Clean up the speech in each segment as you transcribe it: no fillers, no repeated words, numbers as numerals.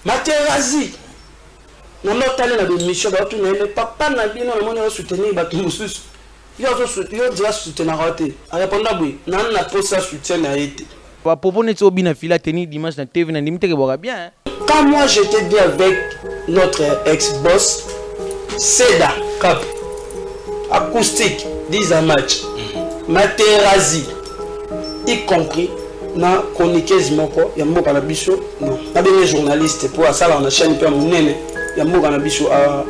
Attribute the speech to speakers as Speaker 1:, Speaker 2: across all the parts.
Speaker 1: Materazzi na nde otali na bemission baotuna ye me papa na bino namoni osoutenir bato mosusu yo yo dira soutenaka yo te areponda boye nani na posa soutien na ye te.
Speaker 2: Ba propos neti oyo bina fila tenir dimanche na TV na ndimi te ke bwaka bien.
Speaker 1: Quand moi j'etais bien avec notre ex boss Seda Cup acoustique 10 match Materazzi y compris na chroniqueuse moko ya mboka na biso non nabenge journaliste mpo asalaka na chaîne mpe ya monene ya mboka na biso awa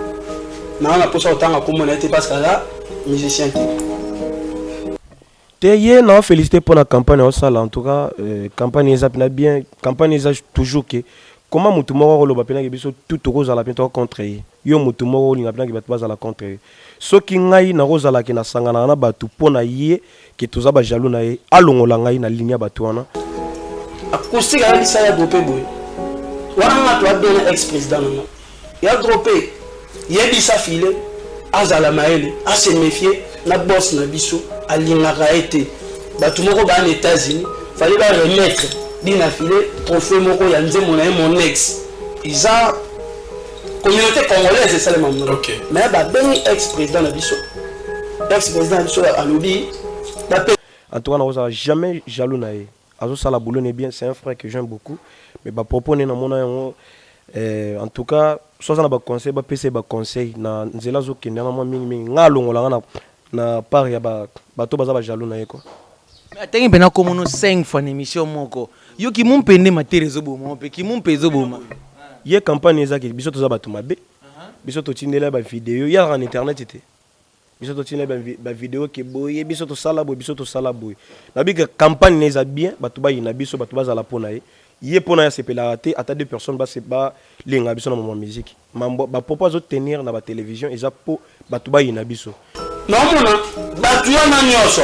Speaker 1: naa na mposa kotanga nkombo na ye te parce que aza musicien te.
Speaker 3: Te ye na félicité pour la campagne osala. En tout cas, campagne eza pena bien, campagne eza toujours que comment mutu moko akoloba pena ke biso tout tokozala pe to contre ye. Yo mutu moko olinga pena ke bato bazala contre ye. Soki ngai nakozala ke nasanganaka na bato mpo na ye ke toza ba jaloux na ye, alongola ngai na ligne ya bato wana.
Speaker 1: Acoustique ayebisa ya drope boye wana nga to bien na ex président na nga ya drope yebisa file azala mayele ase méfier na boss na biso alingaka ye te. Bato moko baa na États-Unis fallait ba remettre bina file trophée moko ya nzembo na ye mon ex eza communauté congolaise esalema monoko. Mais babengi ex président na biso, ex président na biso alobi bape.
Speaker 3: En tout cas, nakozala jamais jaloux na ye. Azosala boulot ne bien, c'est un frère que j'aime beaucoup, mais bapropos ne namona yango, en tout cas so aza na baconseil, bapesa ye baconseil na nzela azokende wana mwa mingimingi. Ngai alongolanga na part ya bato baza bajaloux na ye quoi.
Speaker 2: Mais atangi mpena komono 5 fois na émission moko. Yo kimu mpe nde matere ezoboma mpe kimu mpe ezoboma.
Speaker 3: Ye campagne ezaki biso toza bato mabe, biso totindela bavideo ye azaka na internet te, biso totindela bavideo ke boye biso tosala boye, biso tosala boye. Nayebi ke campagne na eza bien, bato bayina biso, bato bazala mpo na ye. Ye mpo na ye asepelaka te ata deux personnes balenga biso na mama musique. Mambo bapropos azotenir na batélévision eza mpo bato bayina biso.
Speaker 1: Naomona bato wana nyonso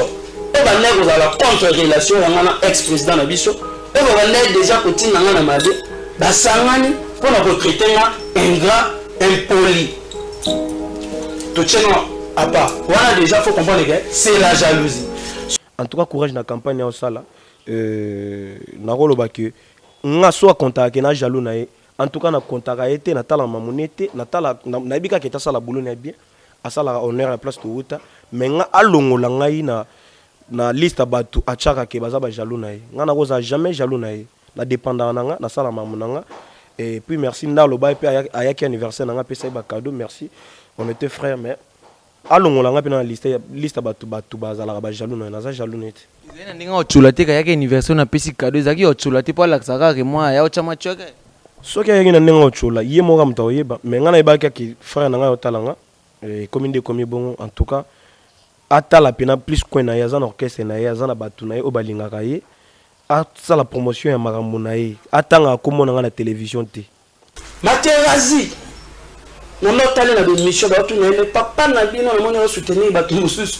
Speaker 1: oyo bandaki kozala contre relation ya nga na ex président na biso, oyo babandaki déjà kotinda nga na mabe, basangani mpona kotraite nga ingrat, impoli. Totie nga à part wana déjà, faut comprendre que c'est la jalousie.
Speaker 3: En tout cas, courage na campagne ya osala. Nakoloba ke nga so akontaka ke na jaloux na ye, en tout cas nakontaka ye te, natala mamune te, natala nayebi kaka ete asala boulot na ye bien, asalaka honneur ya place towuta. Mais nga alongola ngai na liste ya bato atiaka ke baza bajaloux na ye. Nga nakozala jamais jaloux na ye, nadépendaka na nga, nasala makambo na nga. Et puis merci nda aloba ye mpe ayaki anniversaire na nga, apesa ye bacadeau. Merci, on était frère, mais alongola nga mpe na liste ya bato bazalaka bajaloux na ye. Naza jaloux na ye te.
Speaker 2: Ezali na ndenge otyola te, kayaki anniversaire napesi cadeau, ezalaki otyola te mpo alakisa kaka ke mwa aya otya mwa tioke.
Speaker 3: Soki ayaki na ndenge otyola, ye moko moto akoyeba, mais ngai nayebaki kaka frère na ngai otala nga ekomi nde ekomi bongo. En tout cas, atala mpena plus coin na ye, aza na orchestre na ye, aza na bato na ye oyo balingaka ye, asala promotion ya makambo na ye, atangaka kombo na ngai na télévision te.
Speaker 1: Materazzi na nde otali na bemission baotuna ye me papa na bino namoni osoutenir bato mosusu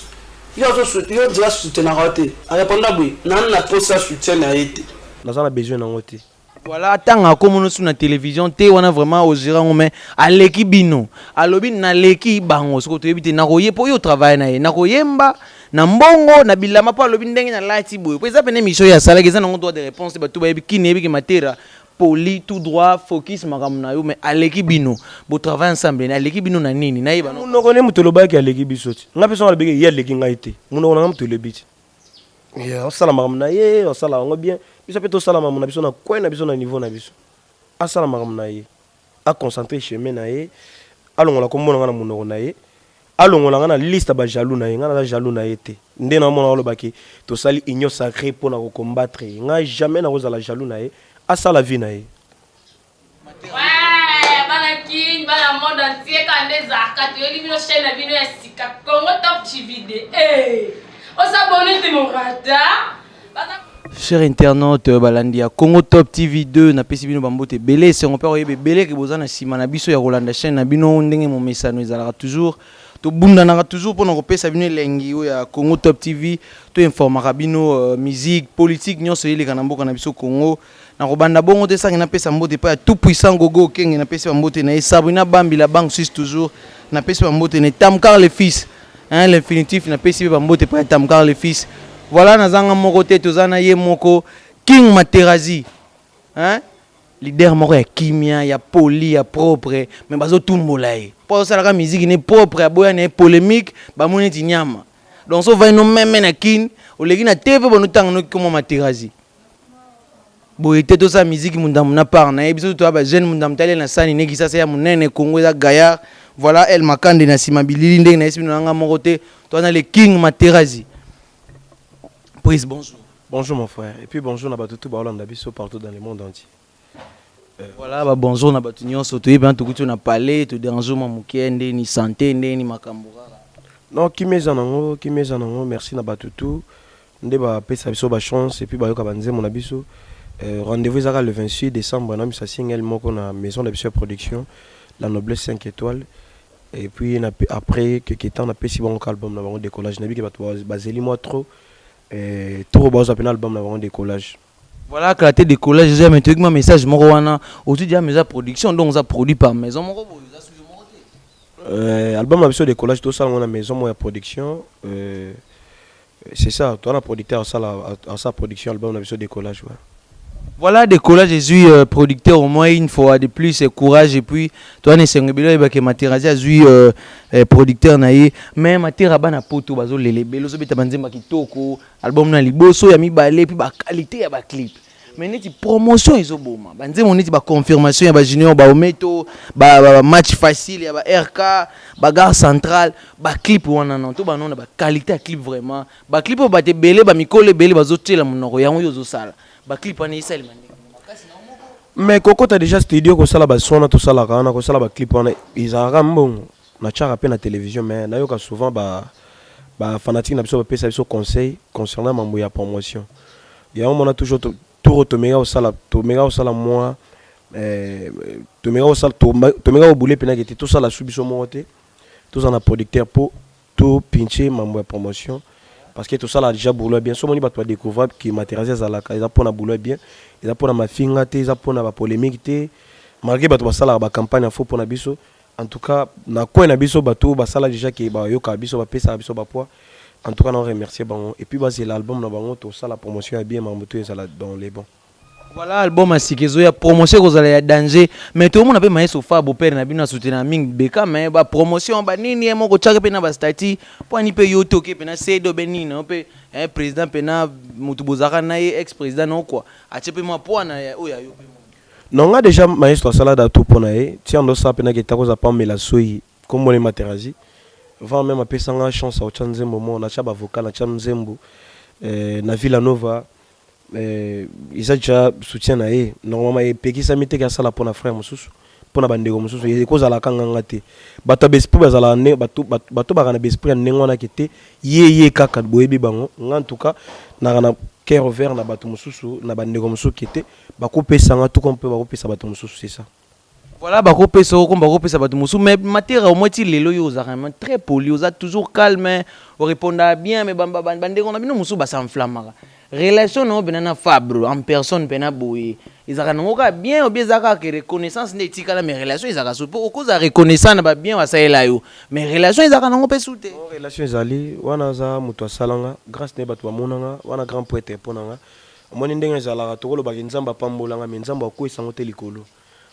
Speaker 1: yo yo dira soutenaka yo te areponda boye nani na posa soutien na ye te.
Speaker 3: Naza na besoin nango te.
Speaker 2: Voilà, atanga akomono su na télévision te wana vraiment ogéra yango. Mais aleki bino, alobi naleki bango. Soki toyebi te nakoye mpo oyo travaille na ye nakoyemba na mbongo na bilamba mpo alobi ndenge nalati boye mpo eza pene émission oyo asalaki eza nango droit de réponse te. Bato bayebi kini yebiki Matera poli tout droit focus makambo na yo. Mais aleki bino, botravaille ensemble, aleki bino na nini? Nayeba.
Speaker 3: Monoko nde moto olobaki aleki biso ti ngai mpe songo alobaki ye aleki ngai te. Monoko na ngai moto elobi ti osala makambo na ye, osala yango bien. Biso mpe tosala makambo na biso na coin na biso, na niveau na biso. Asala makambo na ye, aconcentre chemin na ye, alongola kombo na ngai na monoko na ye, alongola ngai na liste ya bajaloux na ye. Ngai naza jaloux na ye te. Nde naomona olobaki tosali union sacrée mpo na kocombattre ye, ngai jamais nakozala jaloux na ye. Asala vie na ye.
Speaker 4: Ouais, bana Kin, bana monde entier, kaka nde ezalaka toyeli bino chaîne na bino ya sika Congo Top TV de hey! Osabone te morata.
Speaker 2: Cher internaute balandi ya Congo Top TV 2, napesi bino bambote ebele. Esengo mpe koyeba ebele ke boza na nsima na biso ya kolanda chaîne na bino. Ndenge momesano ezalaka toujours, tobundanaka toujours mpona kopesa bino elengi oyo ya Congo Top TV. Toinformaka bino musique, politique, nyonso eleka na mboka na biso Congo. Nakobanda bongo te sangi napesa mbote epai ya tout puissant Gogo Okenge. Napesi bambote na ye. Sabrina Bambi, la banque suisse, toujours napesi bambote na ye. Tamkar le fils, hein, l'infinitif, napesi mpe bambote epai ya Tamkar le fils. Voilà, nazanga moko te, toza na ye moko King Materazi, hein? Leader moko ya kimia, ya poli, ya propre, mais bazotumbola ye mpo azosalaka musique ne propre, aboya na ye polémique, bamoni neti nyama. Donc so ovandi no meme na Kine, oleki na TV, bonotanga noki komwa Materazi boye te. Tosala musique mundamu na part na ye. Biso toya bajeune, mundamu tali na sani ne Kisasa ya monene, Congo eza gaillard. Voilà, El Makande na nsima bilili ndenge nayesi bino nanga moko te. Toza na le King Materazi. Prise, bonjour.
Speaker 3: Bonjour mon frère. Et puis bonjour na bato tout baolanda biso partout dans le monde entier.
Speaker 2: Voilà, ba bonjour na bato nyonso. Toyebi wana tokuti na palais, todérange mwa moke. Ndeni santé, ndeni makambo kaka?
Speaker 3: Non, kimia eza nango, kimia eza nango. Merci na bato tout nde bapesa biso bachance et puis bayoka banzembo na biso. Rendez-vous ezaka le 26 décembre na misa single moko na maison na biso ya production, La Noblesse 5 étoiles. Et puis na, après quelque temps, napesi bango ka album na bango Décollage. Nayebi ke bato bazeli mwa trop, trop bazwa mpena album na bango Décollage.
Speaker 2: Voilà, kala te Décollage eza. Mais toyoki mwa message moko wana ozwi dia maison ya production, donc oza produit par maison moko boye, oza susu moko te.
Speaker 3: Album na biso Décollage, tosala yango na maison moko ya production, c'est ça. Toza na producteur asala production album na biso Décollage, ouais.
Speaker 2: Voilà, Décollage ezwi producteur au moins une fois de plus, et courage. Et puis toza na esengo ebele oyebake Materazi azwi producteur na ye. Mais Matera, bana Poto bazolela ebele. Ozobeta banzembo ya kitoko, album na liboso, ya mibale, puis baqualité ya baclip, mais neti promotion ezoboma banzembo neti baconfirmation ya bajunior, baometo, bamatch facile ya ba RK, bagare centrale, baclip wana non to banona baqualité ya clip. Vraiment, baclip oyo bato ebele, bamikolo ebele bazotiela monoko yango. Oyo ozosala baclip wana esalema ndenge makasi na moko?
Speaker 3: Mais kokota déjà studio, kosala bason wana, tosalaka wana, kosala baclip wana ezalaka mbongo. Natiaka mpe na télévision, mais nayoka souvent ba bafanatique na biso bapesa biso conseil concernant mambo ya promotion. Yango mona toujours tour tomeka kosala mwa tomeka kobule mpenaki te. Tosala su biso moko te, tozala na producteur mpo topinche mambo ya promotion, parce que tosala déjà boulot bien. So omoni bato badécouvrir ke Materazi azalaka, eza mpona boulot bien, eza mpona mafinga te, eza mpona bapolémique te, malgré bato basalaka bacampagne ya faux mpona biso. En tout cas, na coin na biso, bato oyo basala déjà ke bayokaka biso, bapesaka biso bapoids, en tout cas na remercier bango. Et puis bazela album na bango, tosala promotion ya bien, makambo to ezala dans les bons.
Speaker 2: Voilà, album ya sika ezoya, promotion ekozala ya danger. Mais tomona mpe mayeso fa bopere na bino asoutenir mingi beka, mais bapromotion banini, ye moko tiaka mpe na bastati mpo ani mpe yo toke mpe na sedo be nini na mpe président mpe na motu bozalaka na ye, ex président na okwa atie mpe mwa poa na oyo ya yo mpe.
Speaker 3: Non, nga déjà maestro asala da tout mpo na ye. Ti ando osala mpenaki etako oza pamela soyi kombona Materazi vent même apesanga chance aotya nzembo moko, natya bavocal, natya nzembo na Villa Nova. Eza déjà soutien na ye. Normalement epekisami te ke asala mpo na frère mosusu, mpo na bandeko mosusu. Ekozalaka nganga te. Bato ya baesprit bazalaka nde bato baka na baesprit ya ndenge wana ke te ye kaka boyebi bango. Nga en tout cas naka na cœur ouvert na bato mosusu, na bandeko mosusu ke te bakopesanga tout comme mpe bakopesa bato mosusu, c'est ça.
Speaker 2: Voilà, bakopesa oko bakopesa bato mosusu. Mais Matera, au moins ti lelo oyo oza vraiment très poli, oza toujours calme, orépondaka bien. Mais bandeko na bino mosusu basenflammaka. Relation na yo mpena na Fabre en personne mpena boye ezalaka nango kaka bien, obi eza kaka ke reconnaissance nde etikala, mais relation ezalaka su? Mpo okozala reconnaissant na babien basalela yo, mais relation ezalaka nango mpe su te.
Speaker 3: Relation ezali wana. Aza moto asalanga grâce na ye, bato bamonanga wana grand prêtre mpo na nga. Omoni ndenge ezalaka, tokolobaki Nzambe apambolanga, mais Nzambe akweyisa te likolo,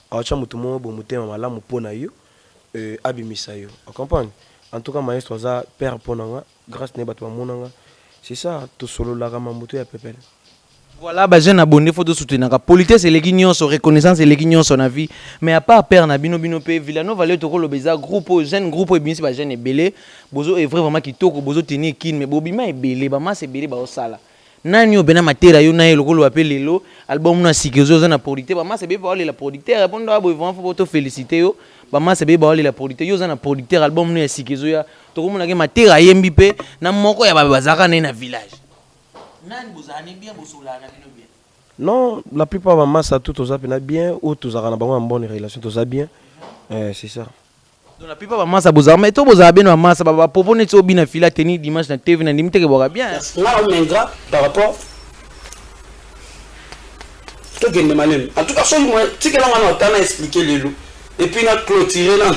Speaker 3: awatya moto moko bo motema malamu mpo na yo, abimisa yo, ocomprendre. En tout cas maestro aza père mpo na nga, grâce na ye bato bamonanga, c'est ça. Tosololaka mambo to ya pepele.
Speaker 2: Voilà, bajeune abonné, faut tosoutenaka. Politesse eleki nyonso, reconnaissance eleki nyonso na vie. Mais à part père na bino, bino mpe Villanova leo tokoloba eza groupe oyo jeune, groupe oyo ebimisi bajeune ebele. Bozo œuvre vraiment kitoko, bozotenir kine, mais bobima ebele, bamasa ebele baosala nani oyo mpena Matera yo na ye lokoloba mpe lelo album na sika ezo oza na producteur. Bamasa ebele baolela producteur mpo ndo boye. Vraiment, faut tofélicité yo. Bamasa ebele baolela producteur, yo oza na producteur. Album no ya sika ezoya, tokomonake Matera ayembi mpe na moko ya bato bazalaka na ye na village. Nani bozala ni bien, bosolana na bino bien?
Speaker 3: Non, la plupart bamasa tout toza mpena bien, oyo tozalaka na bango ya bonne relation, toza bien, c'est ça.
Speaker 2: Donc la plupart bamasa bozala, mais to bozala bien na bamasa bapopo neti obina fila teni dimanche na TV na ndimi teke bwaka bien.
Speaker 1: Nga omenga par rapport tokende malemi. En tout cas, soki mo tikelanga na otana expliquer lelo et puis na clôturer na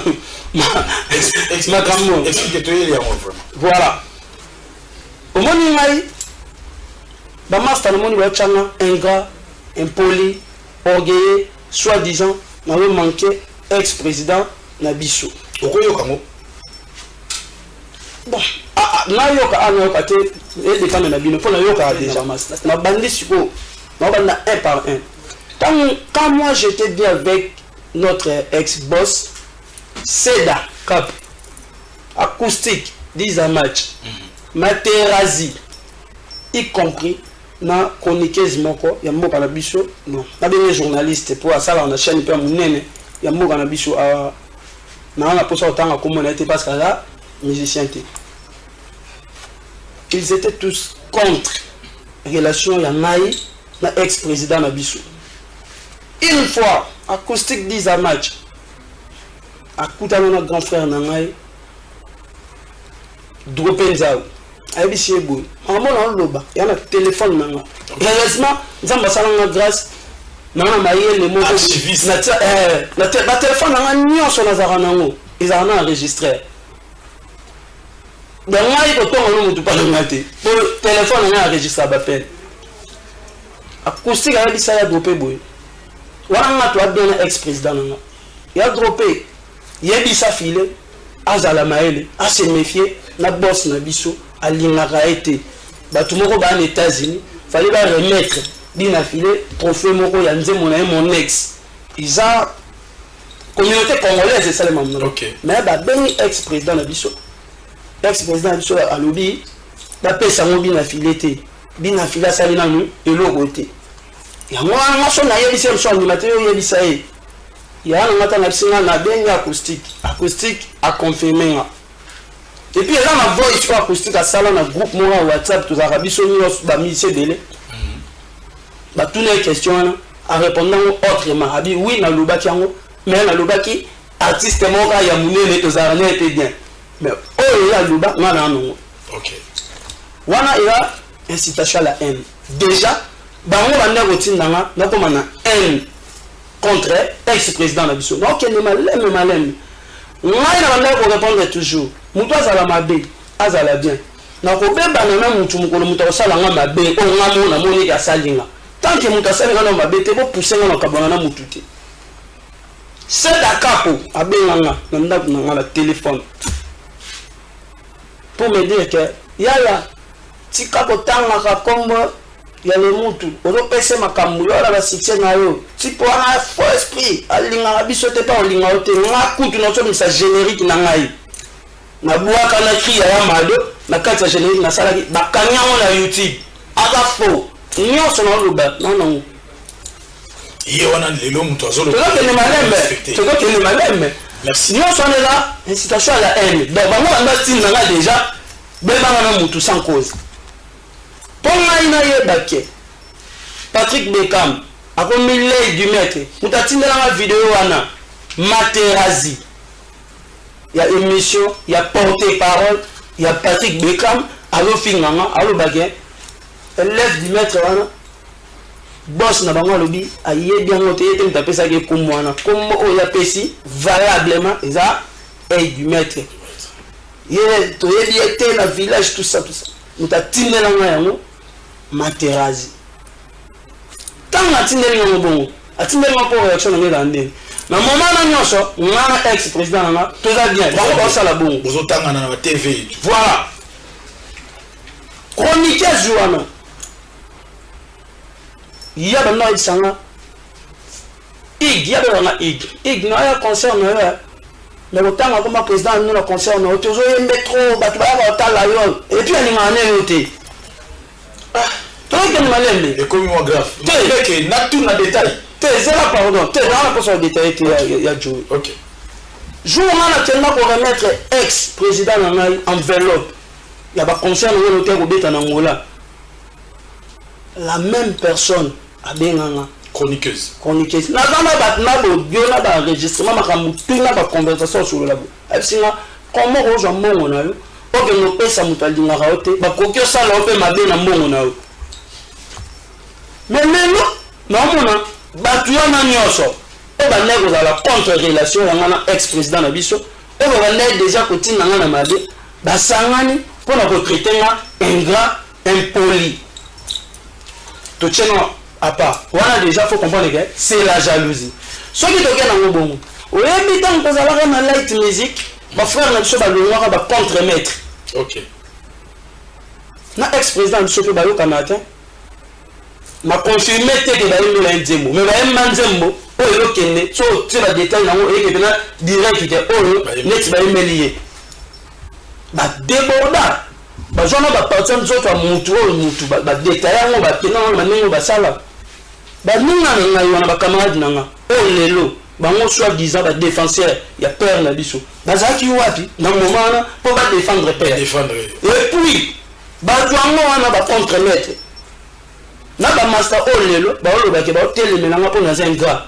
Speaker 1: makambo.
Speaker 5: Explique, toyeli yango vraiment.
Speaker 1: Voilà, omoni ngai bamaster, namoni baotyanga ingrat, impoli, orgueilleux. Soit disant nazo manquer ex président na biso.
Speaker 5: Okoyoka ngo?
Speaker 1: Bon, nayoka, nayoka te, edépendre na bino, mpo nayokaka déjà. Nabandi sikoyo, naobanda un par un. Ntango, quand moi j'étais bien avec notre ex-boss Seda Cap, Acoustique Disa, Match Materazi, y compris na chroniqueuse moko ya mboka na biso, non, nabenge journaliste mpo asalaka na chaîne mpe ya monene ya mboka na biso awa, naa na mposa kotanga komona ye te parce que aza musicien te. Ils étaient tous contre relation ya ngai na ex président na biso. Une fois, Acoustique Disa Match akutana na grand frère na ngai Drope Nzau, ayebisi ye boye: makambo na oloba ya na telefone na nga. Heureusement, Nzambe asalanga grâce nanga na mayele moko. Batelefone na nga nyonso nazalaka nango, ezalaka na enregistreur. Donc ngai kotonga no motu mpa na nga te, po telefone na ngai enregistre bapele. Acoustique ayebisa ya Drope boye: wana nga to abien na ex président na nga ya Drope, yebisa file azala mayele, ase méfier na boss na biso, alingaka ye te. Bato moko baa na États-Unis, fallait baremettre bina file trophée moko ya nzembo na ye Mon Ex. Eza communauté congolaise esalema monoko. Mais babengi ex président na biso. Ex président na biso alobi bapesa yango bina file te, bina file asali nanu eloko te. Yango wana nga so nayebisi ye moso andima te. Oyebisa ye ya na nga, ntango nayebisi nga, nabengi Acoustique, Acoustique aconfirme nga. Et puis eza na voice oyo Acoustique asala na groupe moko ya WhatsApp, tozalaka biso nyonso bamusicien ebele. Batuna ye question wana, arépondre yango autrement. Abi oui, nalobaki yango, mais nalobaki artiste moko kaka ya monene, tozalaka na ye mpe bien, mais oyo ye aloba, nga na nango. Wana eza incitation à la haine. Déjà bango banda kotindanga nakoma na haine contre ex président na biso. Naokende maleme maleme. Ngai na bandaki korépondre toujours: moto azala mabe, azala bien, nakobebana na mutu mokolo moto akosala nga mabe oyo nga mo namoniki asali nga. Tant que moto asali nga na mabe te, bopuse nga na kabwana na mutu te. Seda Kapo abenganga na ndako na nga na telefone pour me dire que yaya, tika kotangaka kombo ya le mutu, ozopesa makambo yo na basuccès na yo. Tipo wana faux esprit, alingaka biso te, mpa olinga yo te. Nga kutu nazomisa générique na ngai, nabwaka na cri ya mado na kati ya générique nasalaki, bakangi yango na YouTube. Aza faux nyonso naoloba nanango.
Speaker 5: Ye wana lelo moto azoloba.
Speaker 1: Tozokende malembe, tozokende malembe.
Speaker 5: Merci.
Speaker 1: Nyonso wana eza incitation à la haine. Donc bango banda ntina nga déjà bebanga na mutu sans cause. Mpo ngai nayeba ke Patrick Beckham akomi l'œil du maître, moto atindelanga video wana, Materazi, ya émission ya porte parole ya Patrick Beckham, azofinganga, alobaki élève du maître wana, boss na bango alobi ayebi yango te, ye te moto apesaki ekombo wana. Kombo oyo apesi valablement eza œil du maître. Ye toyebi ye te na village, tout ça, tout ça. Moto atindelanga yango, Materazi. Ntango atindeli yango bongo, atindeli ngo mpo réaction na ngai ezala ndenge na moment na nyonso. Nga na ex président na nga toza bien, bango baosala bongo.
Speaker 5: Bozotangana na batv.
Speaker 1: Voilà, chroniqueuse wana ya banda oyebisanga ig ya benganga ig ig na ya concert na yo, mais kotanga koma président no na concert na yo te, ozoyembe trop, bato bayaka kotala yo, et puis alingaka ne yo te. Tozokende malembe.
Speaker 5: Ekomi mwa grave.
Speaker 1: Te.
Speaker 5: Ke natuna détail.
Speaker 1: Te, zela, pardon, te, naa na mposa ya détail te ya Joe. Jour nga nakenda koremettre ex président na ngai enveloppe ya baconcert na ngai te kobeta na Ngola, la même personne abenganga.
Speaker 5: Chroniqueuse.
Speaker 1: Chroniqueuse. Naza na bato na bodio na baenregistrement, makambo tu na baconversation osolola bo abisinga komo kozwa mbongo na yo, okende opesa moto alingaka yo te, bakoki osala yo mpe mabe na mbongo na yo. Mais lelo naomona bato wana nyonso oyo bandaki kozala contre relation yanga na ex président na biso, oyo babandaki déjà kotinda nga na mabe, basangani mpona kotraiter nga ingrat, impoli. Totie no à part wana. Déjà, faut comprendre que c'est la jalousie. Soki toke nango bongo, oyebi ntango tozalaka na light music, bafrère na biso balongwaka bacontre maître. Na ex président na biso mpe bayokana te. Na confirme te ke bayembela ye nzembo, mais bayemba nzembo oyo ezokende so otie badetail nango, eyeke mpena direct te oyo neti bayembeli ye. Badéborda, bazwa na baparti ya nzoto ya mutu oyo, mutu badetail yango, bakenda nango na ndenge oyo basala. Baninga na ngai wana, bacamarade na nga oyo lelo bango soit disant badéfenseur ya père na biso, bazalaki wapi na moment wana mpo badéfendre père?
Speaker 5: Défendre.
Speaker 1: Et puis bato yango wana, bacontre maître na bamaster oyo lelo baolobaki baotelemelanga mpo naza ingrat,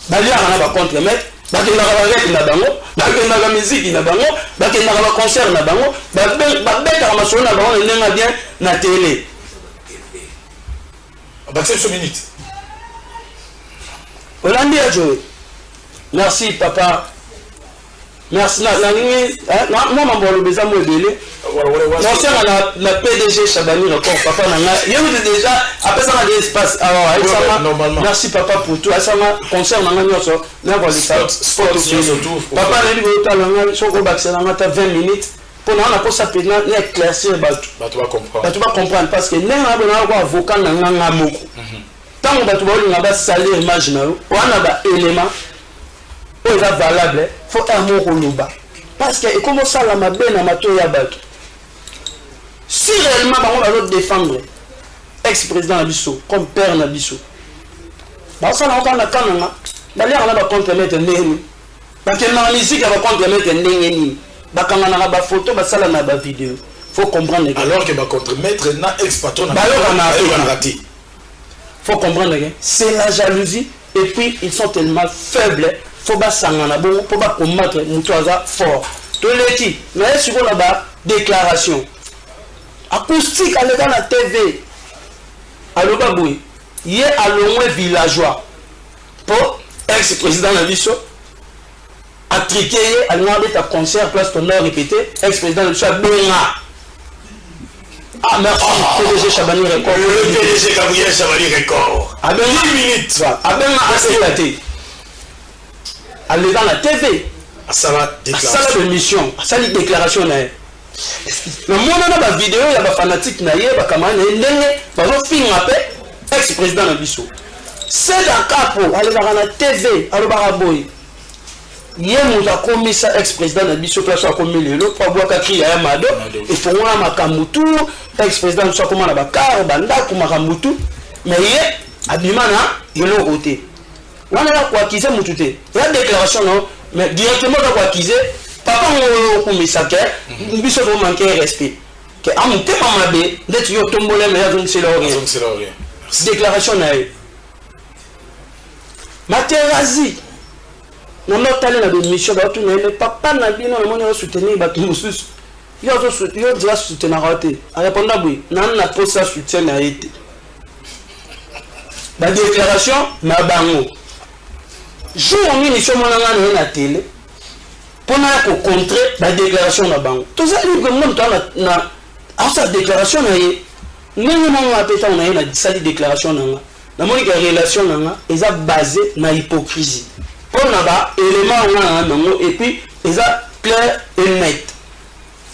Speaker 1: baliaka na bacontre maître, bakendaka barep na bango, bakendaka miziki na bango, bakendaka baconcert na bango, babetaka masolo na bango na ndenge bien na télé.
Speaker 5: Bakisa biso minute.
Speaker 1: Olandi ya Joe, merci papa, merci. Nalingi mwa mambo aloba eza mo ebele. Naosenga na PDG Chabani Record, papa na ngai, ye mutu déjà apesanga de espace awa, ayebisanga merci papa pour tout. Ayebisanga concert na ngai nyonso nakolisa. Papa, nayebi koyotala ngai, soki obakisa na ngai ata 20 minutes mpo na wana posa mpena na éclaircir bato.
Speaker 5: Bato bacomprendre.
Speaker 1: Bato bacomprendre, parce que ndenge na bona ko avocat na nga, nga moko, ntango bato baolinga basalir image na yo wana, baélément oyo eza valable, faut un moko koloba, parce que ekomi osala mabe na matoi ya bato. Si réellement bango bazodéfendre ex président na biso comme père na biso, bazosala yango kaka na kananga, baliaka na bacontre maître ndenge nini? Bakendaka musique ya bacontre maître ndenge nini? Bakanganaka bafoto, basala na bavideo. Faut comprendre que
Speaker 5: Alors que bacontre maître na ex patron
Speaker 1: Bayokana.
Speaker 5: Bayokanaka te.
Speaker 1: Faut comprendre que c'est la jalousie et puis ils sont tellement faibles, faut basangana bongo mpo bacombattre moto aza fort. Toleki na ye sikoyo na badéclaration acoustique. Aleka na TV, aloba boye: ye alongwe villageois mpo ex président na biso atrike ye. Alinga abeta concert place tonda répété, ex président na biso abenga. Ah, merci PDG Chabani Record.
Speaker 5: Le PDG Gabriel Chabani Record.
Speaker 1: Abenga
Speaker 5: 10 minutes.
Speaker 1: Abenga asela te, aleka na TV.
Speaker 5: Asala
Speaker 1: asala
Speaker 5: déclaration.
Speaker 1: Émission, asali déclaration na ye. Namona na bavideo ya bafanatike na ye, bacamarade na ye, ndenge bazofinga mpe ex président na biso Seda Kapo. Alekaka na TV, alobaka boye: ye moto akomisa ex président na biso place oyo akomi lelo, po abwaka cri ya Mado.
Speaker 5: Mado.
Speaker 1: Efongola makambo tu, ex président na biso akóma na bakare, bandako, makambo tu, mais ye abima na eloko te. Wana ya koaccuser motu te, eza déclaration non, mais directement oza koaccuser papa ngo oyo okumisa ke biso tomanke respect, ke amotema mabe ndeti yo otombola, me azongisela yo rien.
Speaker 5: Azongisela yo rien.
Speaker 1: Déclaration na ye. Materazi nanda otali na bémission, baotuna ye: mais papa na bino, namoni azosoutenir bato mosusu, yo yo nzela soutenaka yo te. Areponda boye: nani na posa soutien na ye te. Badéclaration na bango, jour nini so omona nga na ye na télé mpona ya kocontre badéclaration na bango? Toza libre, mo moto aza na asala déclaration na ye ndenge moko. Mpe ntango na ye nasali déclaration na nga, namoni ke relation na nga eza basé na hypocrisie mpo na baélément nga na nango, et puis eza clair et net.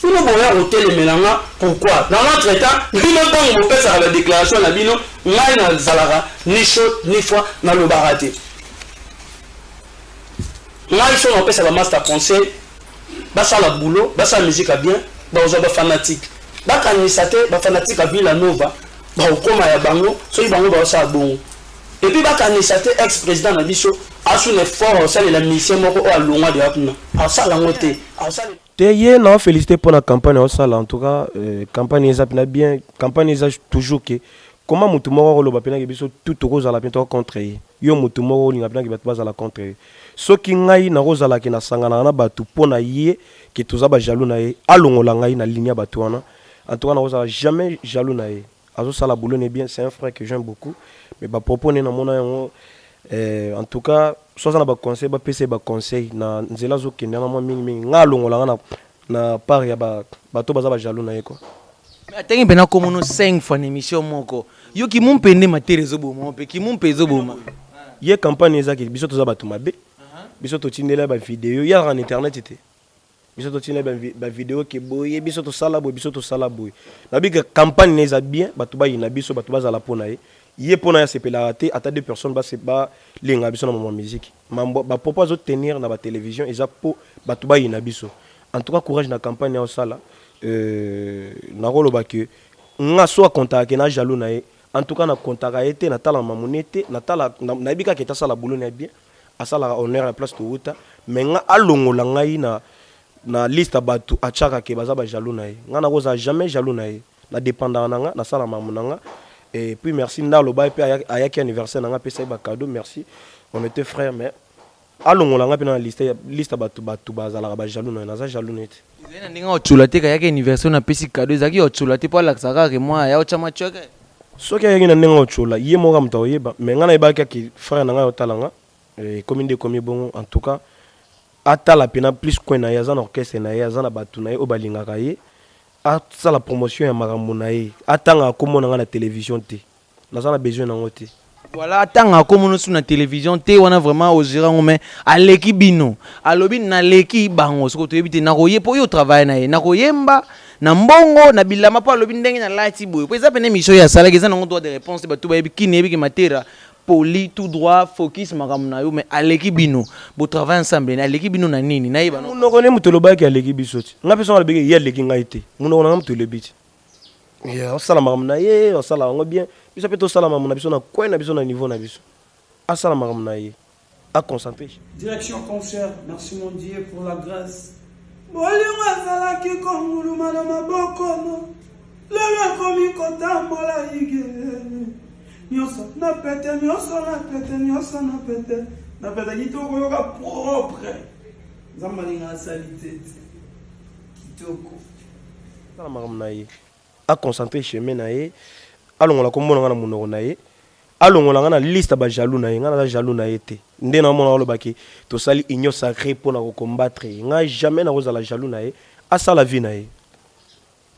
Speaker 1: Bino boya kotelemela nga pourquoi? Dans l'entretemps, bino ntango bopesaka badéclaration na bino, ngai nazalaka ni chaud ni froid, nalobaka te. Ngai so napesa bamaster conseil: basala boulot, basala musique ya bien, bakozwa bafanatique. Bakanisa te bafanatique ya Villa Nova bakokóma ya bango soki bango baosala bongo. Et puis bakanisa te ex président na biso asuna effort aosalela mission moko oyo alongwa deya kuna, asala yango te, aosalela
Speaker 3: Te, ye na félicité mpo na campagne aosala. En tout cas, campagne eza mpena bien, campagne eza toujours ke comment motu moko akoloba mpenaki biso tout tokozala mpe toka contre ye. Yo motu moko olinga mpenaki bato bazala contre ye. Soki ngai nakozalaki nasanganaka na bato mpo na ye ke toza bajaloux na ye, alongola ngai na ligne ya bato wana. En tout cas, nakozala jamais jaloux na ye. Azosala boulot ne bien, c'est un frère que j'aime beaucoup, mais bapropos ne namona yango, en tout cas so aza na baconseil, bapesa ye baconseil na nzela azokende wana mwa mingimingi. Ngai alongola nga na part ya bato baza bajaloux na ye quoi.
Speaker 2: Mais atangi mpena komono 5 fois na émission moko. Yo kimu mpe nde matere ezoboma, mpe kimu mpe ezoboma.
Speaker 3: Ye campagne ezaki biso toza bato mabe. Biso totindela ba vidéo ye azalaka na internet te. Biso totindela ba vidéo ke boye biso tosala boye, biso tosala boye. Nayebi ke campagne na eza bien, bato bayina biso, bato bazala mpo na ye. Ye mpo na ye asepelaka te ata deux personnes balenga biso na mama musique. Mambo ba propos azotenir na ba télévision eza mpo bato bayina biso. En tout cas, courage na campagne ya osala. Nakoloba ke nga so akontaka ke na jaloux na ye, en tout cas nakontaka ye te, natala mamone te, natala nayebi kaka ete asala boulot na ye bien, asalaka honneur ya place towuta. Mais nga alongola ngai na liste ya bato atiaka ke baza bajaloux na ye. Nga nakozala jamais jaloux na ye, nadépendaka na nga, nasala makambo na nga. Et puis merci nda aloba mpe ayaki anniversaire na nga, apesa ye bacadeau. Merci, on était frère. Mais alongola nga mpe na liste ya bato bazalaka bajaloux na ye. Naza jaloux na ye te.
Speaker 2: Ezali na ndenge otyola te. Kayaki anniversaire, napesi cadeau, ezalaki otyola te mpo alakisa kaka mwa aya otya mwa tioke.
Speaker 3: Soki ayaki na ndenge otyola, ye moko moto akoyeba. Mais ngai nayebaki kaka frère na ngai otala nga, ekomi nde ekomi bongo. En tout cas, atala mpena plus coin na ye, aza na orchestre na ye, aza na bato na ye oyo balingaka ye, asala promotion ya makambo na ye. Atangaka kombo na ngai na télévision te, naza na besoin nango te.
Speaker 2: Voilà, atanga akomona su na télévision te wana, vraiment ogérer yango. Mais aleki bino, alobi naleki bango. Soki toyebi te, nakoye mpo oyo travaille na ye, nakoyemba na mbongo na bilamba, mpo alobi ndenge nalati boye, po eza pene émission oyo asalaki, eza nango droit de réponse te. Bato bayebi kini, yebiki Matera poli, tout droit, focus makambo na yo. Mais aleki bino, botravaille ensemble, aleki bino na nini? Nayeba.
Speaker 3: Monoko nde moto olobaki aleki biso ti. Ngai mpe songo alobaki ye aleki ngai te. Monoko na ngai moto elobi ti osala makambo na ye, osala yango bien. Biso mpe tosala makambo na biso na coin na biso, na niveau na biso. Asala makambo na ye, aconcentre.
Speaker 1: Direction concert, merci mon Dieu pour la grâce. Bolingo ezalaki konguluma na maboko no, lelo ekomi kotambola ige. Nyonso na pete, nyonso na pete, nyonso na pete. Na pete kitoko, yoka propre. Nzambe alinga asali te te. Kitoko.
Speaker 3: Asala makambo na ye, aconcentre chemin na ye, alongola kombo na ngai na monoko na ye, alongola ngai na liste ya bajaloux na ye. Ngai naza jaloux na ye te. Nde naomona olobaki tosali union sacrée mpona kocombattre ye, ngai jamais nakozala jaloux na ye. Asala vie na ye.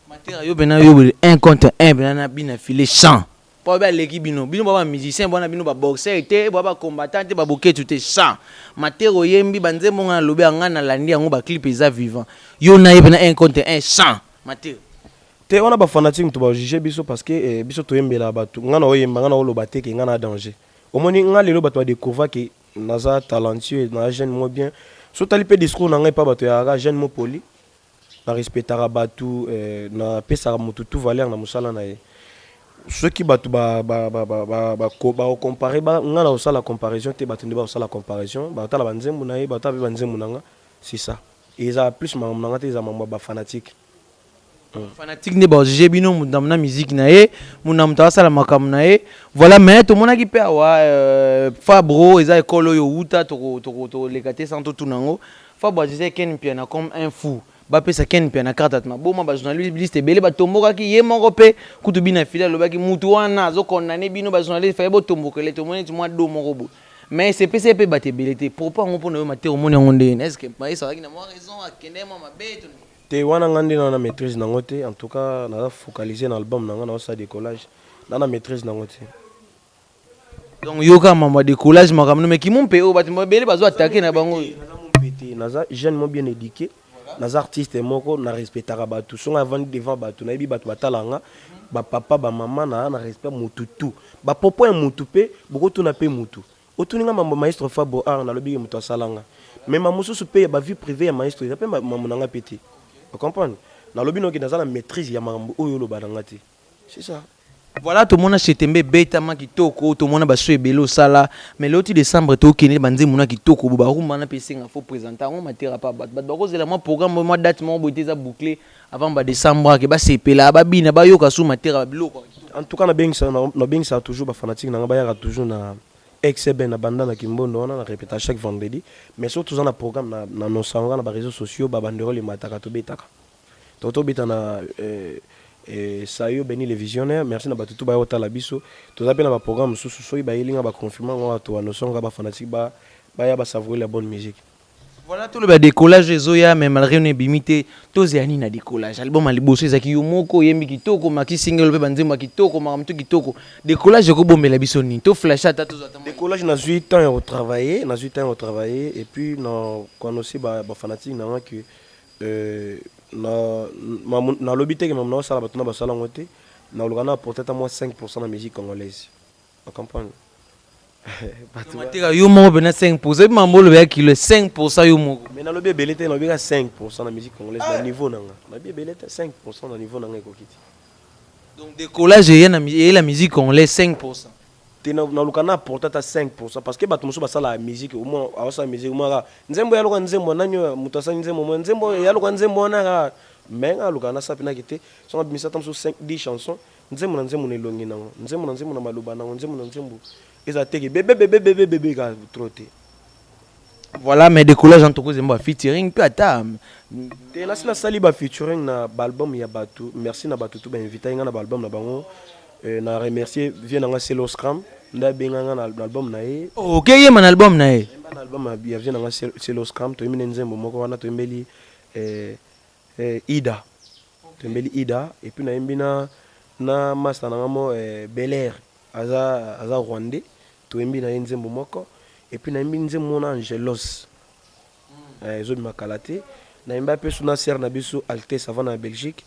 Speaker 2: Matera, yo mpena yo boye 1 contre 1 mpena na bina file 100, mpo oyo aleki bino. Bino ba bamusicien bwana, bino baboxer te, bwa bacombattant te, baboketu te. 100 Matera, oyembi banzembo, ngai nalobi ya ngai, nalandi yango, baclip eza vivant. Yo na ye mpena 1 contre 1, 100 Matera.
Speaker 3: Te, wana bafanatique moto bajuge biso, parce que biso toyembela bato. Ngai na oyemba, ngai na oloba te ke ngai na danger. Omoni ngai lelo bato badécouvra ke naza talentueux, naza jeune mo bien. So tali mpe discours na ngai epa bato yaka jeune mo poli, na respectaka bato, napesaka motu tout valeur na mosala na ye. Soki bato bakocompare, ngai na kosala comparaison te. Bato nde bakosala comparaison, batala banzembo na ye, batala mpe banzembo na nga. C'est ça, ezala plus makambo na nga te, eza makambo ya bafanatique.
Speaker 2: Fanatique nde bajuge bino, moto na musique na ye, moto na moto asala makambo na ye. Voilà. Mais tomonaki mpe awa Fabro, eza ekole oyo wuta toleka te sans totuna yango. Fabro ajuge Ken Mpiana comme un fou, bapesa Ken Mpiana carte ati maboma. Bajournaliste ebele batombokaki ye moko mpe kutu bina fili alobaki mutu wana azokondane bino bajournaliste faye botombokele. Tomoni neti mwa do moko boye, mais sepesi ye mpe bato ebele te. Propos yango mpona yo Matera, omoni yango ndenge? Est ce que esalaki na mwa raison, akende mwa mabe to?
Speaker 3: Te, wana nga nde na maîtrise nango te. En tout cas, naza focalisé na album na nga, naosala décollage, na maîtrise nango te.
Speaker 2: Donc yoka mambo ya décollage, makambo no, mais kimu mpe oyo bato ebele bazo attaquer na bango.
Speaker 3: Naza mpe te, naza jeune mo bien éduqué, naza artiste moko na respectaka bato. Songo avandi devant bato, nayebi bato batala nga, bapapa, bamama, na respect motu tu. Bapropos ya motu mpe bokotuna mpe motu otuni nga mambo maestro Fabro art, nalobi ke moto asala nga. Mais ma mosusu mpe ya bavie privée ya maestro eza mpe mambo na nga mpe te. Ocomprendre? Nalobi noki naza na maîtrise ya makambo oyo oloba na nga te, c'est ça.
Speaker 2: Voilà, tomona Chetembe ebetama kitoko, tomona baso ebele osala. Mais lelo ti décembre tokende, banzembo na kitoko bo barumba wana mpe esenga faut présenter yango. Matera, pa bato bakozela mwa programme, mwa date moko boye te eza bouclé avant badécembre, ake basepela, babina, bayoka su Matera babiloko?
Speaker 3: En tout cas, nabengisaka toujours bafanatique na nga, bayaka toujours na XB na banda na Kimbondo wana, na répéta chaque vendredi. Mais surtout toza na programme na annonce yango na baréseaux sociaux, babanderole emataka, tobetaka, to tobeta na Sayo Beni le visionnaire. Merci na bato tu baya kotala biso. Toza mpe na baprogramme mosusu, soki bayeli nga baconfirme yango, to annonce yango, bafanatique baya basavourer la bonne musique.
Speaker 2: Voilà, toloba Décollage ezoya, mais malgré no ebimi te. Tozela nini na Décollage? Album ya liboso ezalaki yo moko oyembi kitoko, maxi single mpe banzembo ya kitoko, makambo to kitoko. Décollage ekobombela biso nini? To flash ata tozwa ata
Speaker 3: Décollage, nazwi temps ya kotravailler, nazwi temps ya kotravailler et puis na koannoncer bafanatique na nga ke nalobi te ke mamu naosala, bato na basala yango te. Naluka na apporter ata mwa 5 na musique congolaise, ocomprendre?
Speaker 2: Mateka yo moko mpena 5, ebi mambo oloba ya kilo 5 yo moko.
Speaker 3: Mais nalobi ebele te, nalobi ka 5 na musique congolaise na niveau na nga. Nalobi ebele te, 5 na niveau na nga ekoki te.
Speaker 2: Donc Décollage eye la musique congolaise 5?
Speaker 3: Te, naluka na apporter ata 5, parce que bato mosusu basalaka musique, omoi aosala musique omoi kaka nzembo yaloka nzembo nani oyo moto asali nzembo, moi nzembo yaloka nzembo wana kaka. Mais nga aluka nasala mpenaki te songo abimisa ata mosusu 5 10 chansons, nzembo na nzembo na elongi nango, nzembo na nzembo na maloba nango, nzembo na nzembo eza teke bebe bebe bebe bebe kaka trop te.
Speaker 2: Voilà, mais Décollage en tokozemba featuring mpe ata?
Speaker 3: Te, nasi nasali bafeaturing na baalbum ya bato. Merci na bato to bainvita nga na baalbum na bango. Na remercier vie na nga Selo Scram nde abenga nga na album na ye.
Speaker 2: Ok, yemba na album na ye?
Speaker 3: Yemba na album ya vie na nga Selo Scram. Toyembi na nzembo moko wana, toyembeli Ida, toyembeli Ida. Et puis nayembi na master na nga mo Belair, aza rwandais, toyembi na ye nzembo moko. Et puis nayembi nzembo moko na Angelos, ezobima kala te. Nayemba mpe so na sere na biso Altes avant na Belgique.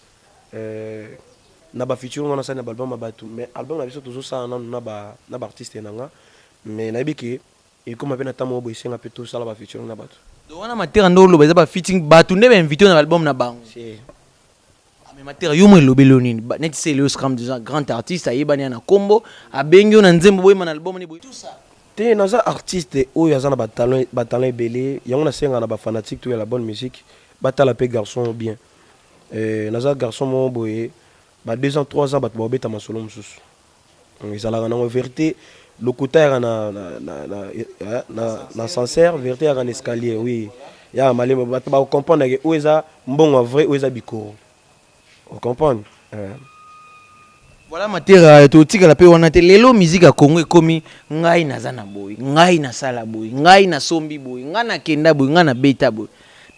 Speaker 3: Na bafeaturing wana asali na baalbum ya bato, mais album na biso tozosala nanu na baartiste na nga. Mais nayebi ke ekóma mpe na ntango moko boye esenga mpe tosala bafeaturing na bato.
Speaker 2: Donc wana Matera nde oloba eza bafeaturing, bato nde bainvite na album na bango?
Speaker 3: Si.
Speaker 2: Ah, mais Matera, yo mo elobeli yo nini? Neti Celeo Scram déjà, grand artiste ayebani ya na kombo, abengi yo na nzembo boyema na album ni boye, tout ça.
Speaker 3: Te, naza artiste oyo aza na batalent ebele. Yango nasengaka na bafanatique to ya la bonne musique batala mpe garçon bien. Naza garçon moko boye, ba 2 ans, 3 ans, bato baobeta masolo mosusu. Ezalaka nango vérité, lokuta yaka na ascenseur, vérité yaka na escalier. Oui, yaka malema, bato bakocomprendre ke oyo eza mbongo ya vrai, oyo eza bikoro, ocomprendre?
Speaker 2: Voilà, Matera, totikala mpe wana te. Lelo musique ya Congo ekomi ngai naza na boye, ngai nasala boye, ngai nasombi boye, ngai nakenda boye, ngai nabeta boye.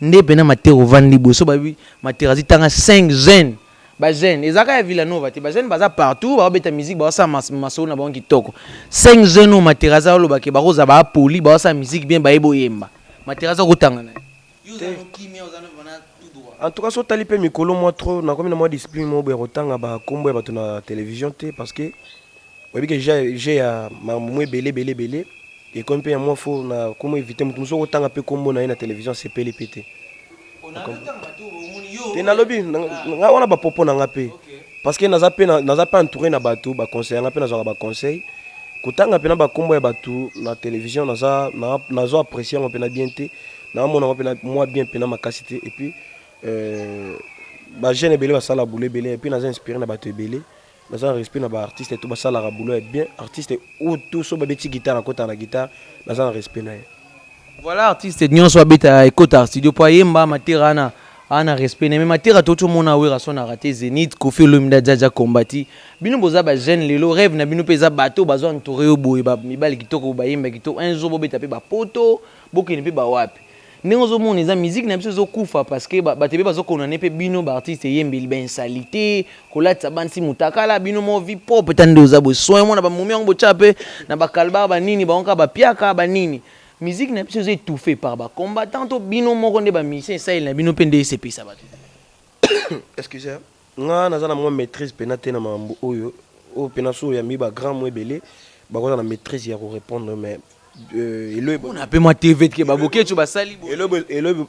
Speaker 2: Nde mpena Matera ovandi boye, so babi Matera azitanga 5 jeunes, bajeune ezalaka ya Villanova te, bajeune baza partout, baobeta musique, baosala masolo na bango kitoko. 5 jeunes oyo Matera aza olobake bakozala baapoli, baosala musique bien, bayebi oyemba, Matera aza kotanga na ye.
Speaker 3: En tout cas, so otali mpe mikolo mwa trop, nakomi na mwa discipline moko boye ya kotanga bakombo ya bato na télévision te, parce que oyebi ke je ya makambo mo ebele ebele ebele ekomi mpe ya mwa fo na komo éviter moto mosusu okotanga mpe kombo na ye na télévision, asepeli mpe te. Te, nalobi nga wana bapopo na nga mpe, parce que naza mpe entouré na bato baconseil nga mpe nazwaka baconseil. Kotanga mpena bakombo ya bato na télévision, naza nazo apprécier yango mpena bien te, naamona yango mpena mwa bien mpena makasi te. Et puis bajeune ebele basala boulot ebele, et puis naza inspiré na bato ebele, naza na respect na baartiste to basalaka boulot ya bien. Artiste oyo to so babeti guitare, akotaka na guitare, naza na respect na ye.
Speaker 2: Voilà, artiste nyonso abeta ekota studio mpo ayemba, Matera ana respect na ye. Mais Matera, toti omona Werason a raté Zénith, Kofi Olomide ajaja kombati bino. Boza bajeune lelo, rêve na bino mpe eza bato bazwa entouré yo boye, mibali kitoko, bayemba kitoko, un jour bobeta mpe bapoto, bokende mpe bawapi. Ndenge ozomona eza musique na biso ezokufa, parce que bato ebe bazokondane mpe bino baartiste eyembeli bainsalite, kolatisa bansi mutakala, bino mo vie propre ta nde oza boye, soin mona bamomi yango botya mpe na bakalbar banini bango kaka bapiaka banini. Musique na biso eza étouffé par bacombattant to bino moko nde bamusicien, esaleli na bino mpe nde esepesa bato.
Speaker 3: Excuse nga, naza na mwa maîtrise mpena te na makambo oyo mpena so oyambi bagrand mo ebele bakoza na maîtrise ya korépondre, mais elo
Speaker 2: mpona mpe mwa TV ke babokeco basali.
Speaker 3: Elo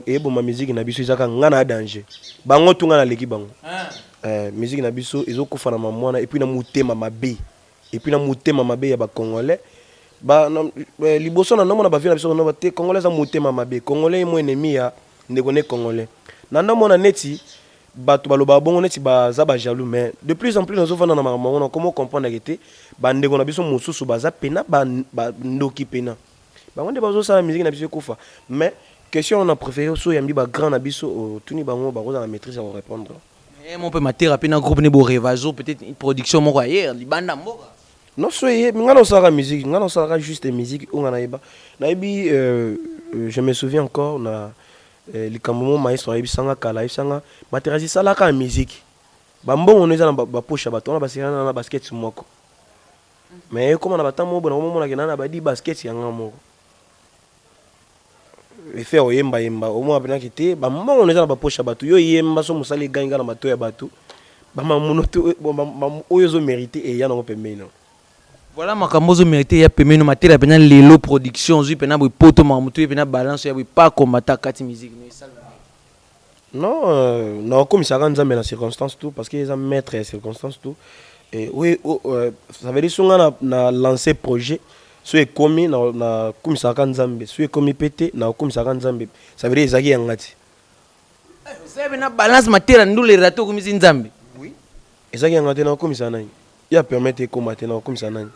Speaker 3: eyeboma musique na biso ezaka nga na danger bango tu, nga naleki bango. Musique na biso ezokufa na mamwana et puis na motema mabe, et puis na motema mabe ya bacongolais. Liboso na ndomona bavie na biso no te, congolais eza motema mabe, congolais ye mo ennemi ya ndeko ne congolais. Na ndomona neti bato balobaka bongo neti baza bajaloux, mais de plus en plus nazovanda na makambo yango, nakoma comprendre ke te, bandeko na biso mosusu baza pena bandoki pena, bango nde bazosala musique na biso ekufa. Mais question wana, préféré so oyambi bagrand na biso, otuni bango, bakozala na maîtrise ya korépondre.
Speaker 2: Mo mpe Matera mpe na groupe ne borêva jour peut-être production moko ayer libanda mboka.
Speaker 3: Non, so eye nga na osalaka musique, nga na osalaka juste musique oyo nga nayeba, nayebi. Je me souviens encore na likambo mo maestro ayebisanga kala, ayebisanga: "Materasi, esalaka ya musique, bambongo no eza na bapoche ya bato wana basekana na basket moko." Mais ekóma na batango moko boye, nakomomonake na badi basket yanga moko efe oyembayemba, omona mpenaki te bambongo no eza na bapoche ya bato. Yo yemba, so mosala egangi na bato ya bato bamamono te oyo ozomérite eya nango pembeni nango.
Speaker 2: Voilà, makambo ozomérite ya pembeni. Matela mpena lelo production ozwi mpena boye poto, makambo to ye mpena balance ya boye pa kombata kati musique no esala.
Speaker 3: Non, nakomisaka Nzambe na circonstance tout, parce que eza maître ya circonstance tout. Et oui, oh, ça veut dire so nga na lancé projet, so ekomi, nakomisaka Nzambe. So ekomi mpe te, nakomisaka Nzambe. Ça veut dire ezalaki yanga ti.
Speaker 2: Osala mpena balance, matela ndulera te, okomisi Nzambe.
Speaker 3: Ezalaki yanga te, nakokomisa nani? Ya permettre ekóma te, nakokomisa nani?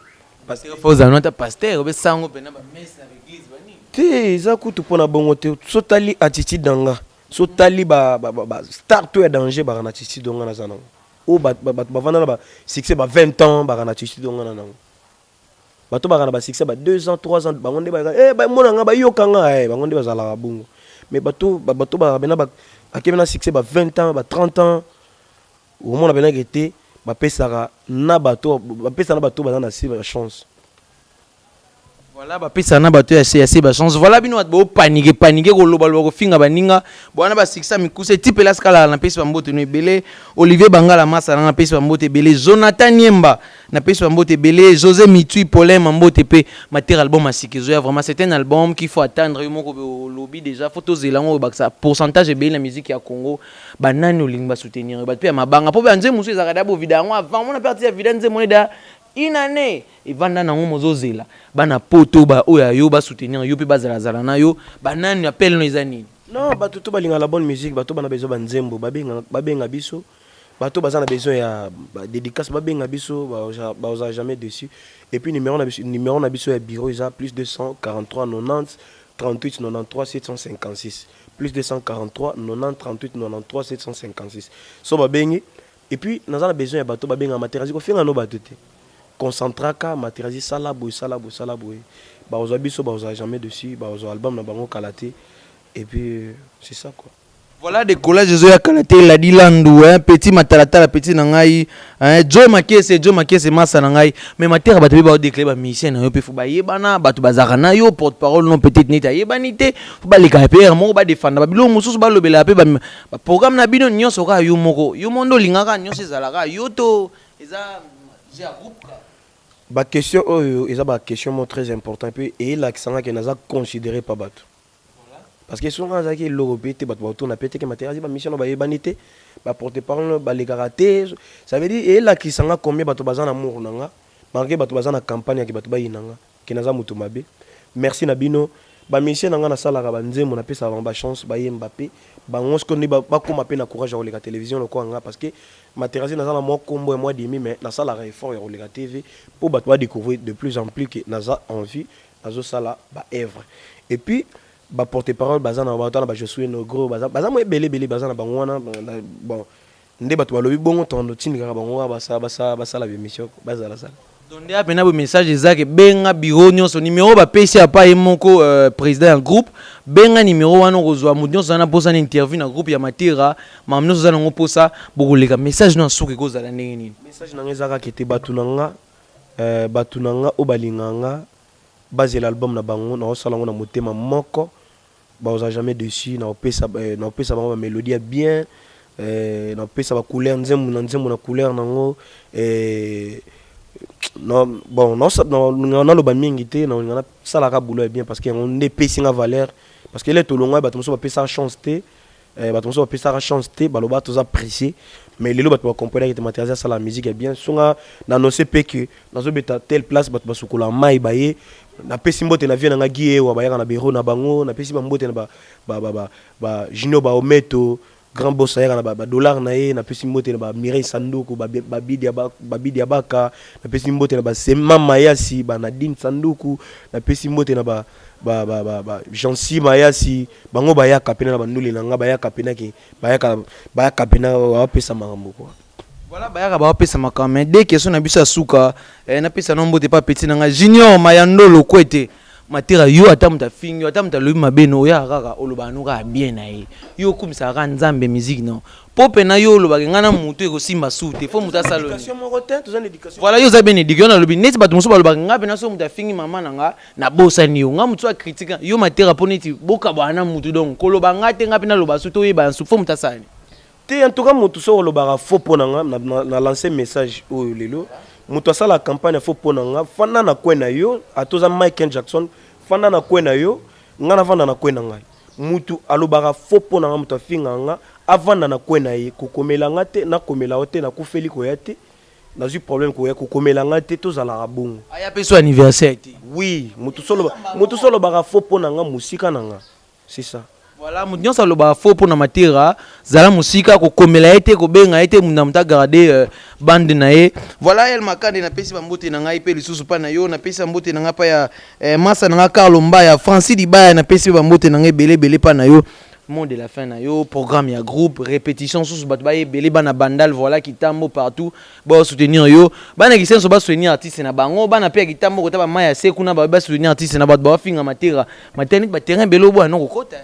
Speaker 2: Parce que faut ozala ata pasteur obesango mpena bamese na baeglise banini.
Speaker 3: Te, eza kutu mpona bongo te. So tali attitude na nga, so tali ba star to ya danger baka na attitude nga naza nango, oyo bato bavanda na basuccès ba 20 ans baka na attitude nga na nango. Bato baka na basuccès ba 2 ans, 3 ans, bango nde bamona nga, bayoka nga, bango nde bazalaka bongo. Mais bato baka pena akemi na succès ba 20 ans, ba 30 ans, omona penaki te bapesaka na bato, bapesaka na bato baza na se bachance.
Speaker 2: Voilà, bapesaka na bato ya se ya se bachance. Voilà, bino bato bopanike panike, kolobaloba, kofinga baninga bwana basikisa mikuse ti pelasi kalala. Napesi bambote no ebele: Olivier Bangala Masala, napesi bambote ebele; Jonathan Niemba, napesi bambote ebele; José Mitui Paulin, mambote mpe. Matera, album asika ezoya, vraiment c'est un album qu'il faut attendre. Yo moko olobi déjà, faut tozela yango, oyebakisa pourcentage ebele na musique ya Congo. Banani olingi basoutenir? Bato mpe ya mabanga, mpo banzembo mosusu ezalaka da bovida yango avant mona parti ya vida nzembo ne da une année evanda nango, mozozela bana poto ba oyo ya yo basoutenir yo mpe bazalazala na yo. Banani? Appel no eza nini?
Speaker 3: Non, bato to balingaka la bonne musique, bato bana besoin banzembo, babenga biso. Bato baza na besoin ya badédicace, babenga biso, baoza jamais dessus. Et puis numéro na biso ya bureau eza plus 243 90 38 93 756, plus 243 90 38 93 756. So babengi, et puis naza na besoin ya bato babenga Materasi. Kofinga no bato te, concentraka Materasi, sala boye, sala boye, sala boye. Bakozwa biso, bakozwa jamais dessus, bakozwa album na bango kala te. Et puis c'est ça quoi.
Speaker 2: Voilà, décollage ezoya kala te. Eladi Landu, hein, petit matalatala, petit na ngai, hein, Jo Makese, Jo Makese, masa na ngai. Mais matera, bato mpe baodéclare bamusicien na yo mpe, fo bayebana. Bato bazalaka na yo porte parole non, peut-être neti ayebani te, fo balekaka mpe ere moko, badefanda babiloko mosusu, balobelaka mpe baprogramme na bino nyonso. Kaka yo moko, yo mo nde olingaka nyonso ezalaka yo to eza ya groupe kaka?
Speaker 3: Baquestion oyo eza baquestion mo très important, mpe eyelakisanga ke naza considéré pa bato, parce que soki azalaki eloko mpe te, bato baotuna mpe teke Materiasi bamission no bayebani te, baporte parole balekaka te. Ça veut dire eyelakisanga combien bato baza na amour na nga, malgré bato baza na campagne yake bato bayina nga ke naza moto mabe. Merci na bino bamusicien na nga. Nasalaka banzembo, napesaka bango bachance, bayemba mpe bango. Sikoyo nde bakóma mpe na courage ya koleka télévision lokola nga, parce que Materasi naza na mwa kombo ya mwa demi, mais nasalaka effort ya koleka TV mpo bato badécouvrir de plus en plus ke naza en vie, nazosala baœuvre. Et puis baporte parole baza na bato wana, bajosue nogro, baza mo ebele ebele, baza na bango wana. Bon, nde bato balobi bongo, tondo tindikaka bango wana basala bémission, bazalasala.
Speaker 2: Donc nde apena boye, message ezake: benga bureau nyonso, numéro bapesi apa ye moko président ya groupe. Benga numéro wana, okozwa moto nyonso aza na mposa na interview na groupe ya Matera. Makambo nyonso oza nango mposa, bokoleka. Message no ya suka ekozala ndenge nini?
Speaker 3: Message na nga eza kaka ete bato na nga, bato na nga oyo balingaka nga, bazela album na bango. Naosala yango na motema moko, bakozala jamais dessus. Naopesa bango bamélodie ya bien, naopesa bacouleur nzembo na nzembo na couleur nango. Bon, naloba mingi te, naolinga nasalaka boulot ya bien, parce que yango nde epesi nga valeur. Parce que ele tolongwa, bato mosusu bapesaka chance te, bato mosusu bapesaka chance te, baloba toza pressé. Mais lelo bato bacomprendre ete Matériel asala musique ya bien. Songa na annonce mpe ke nazobeta telle place, bato basukola mai baye. Napesi mbote na vie na nga Gi Ewa, bayaka na bero na bango. Napesi bambote na ba Junior Baometo, grand boss, ayaka na badollar na ye. Napesi mbote na bamireille Sanduku, Babidi ya Baka. Napesi mbote na basema Mayasi, banadine Sanduku. Napesi mbote na ba Jansi Mayasi, bango bayaka pena na banduli na nga, bayaka pena ke bayaka pena bapesa makambo quoi.
Speaker 2: Voilà, bayaka bapesa makambo, mais deux questions na biso ya suka. Napesa no mbote pa petit na nga Junior Mayandolo Kwete Matera. Yo, ata moto afingi yo, ata moto alobi mabe no, oyaka kaka olobaka no kaka bien na ye. Yo okumisaka kaka Nzambe, musique no mpo mpena yo olobaka ngai na motu ekosimba su te, fo moto asala oyo.
Speaker 3: Éducation moko te, toza na éducation.
Speaker 2: Voilà, yo oza bien éduqué. Yo nalobi neti bato mosusu balobaka ngai mpena so moto afingi mama na nga, nabosani yo. Nga motu acritiquer yo, Matera, mpo neti bokabwana na motu, donc koloba ngai te, ngai mpe naloba su toyeba su, fo moto asala nini?
Speaker 3: Te, en tout cas motu soki olobaka faux mpo na nga, na lance message oyo lelo: moto asala campagne ya faux mpo na nga, fanda na coin na yo. Ata oza Michael Jackson, fanda na coin na yo, nga navanda na coin na ngai. Mutu alobaka faux mpo na nga, moto afingaka nga, avanda na coin na ye. Kokomela nga te, nakomela yo te, nakufeli koya te, nazwi problème koya kokomela nga te, tozalaka bongo.
Speaker 2: Aya mpe so anniversaire te.
Speaker 3: Oui, motu so alobaka faux mpo na nga, mosika na nga, c'est ça.
Speaker 2: Voilà, moto nyonso alobaka faux mpo na Matera, zala mosika, kokomela ye te, kobenga ye te. Na moto agarde bande na ye. Voilà, El Makande, napesi bambote na ngai mpe lisusu mpa na yo. Napesi bambote na ngai mpa ya masa na ngai Carlo Mbaya, Francis Dibaya. Napesi mpe bambote na ngai ebele ebele mpa na yo. Mot de la fin na yo, programme ya groupe, répétition susu, bato baye ebele, bana Bandal, voilà, Kitambo, partout basoutenir yo. Bana Kisenso basoutenir artiste na bango, bana mpe ya Kitambo, kota bamai ya se kuna, basoutenir artiste na bato bawafinga Matera. Matera neti baterrain ebele oboya no kokota,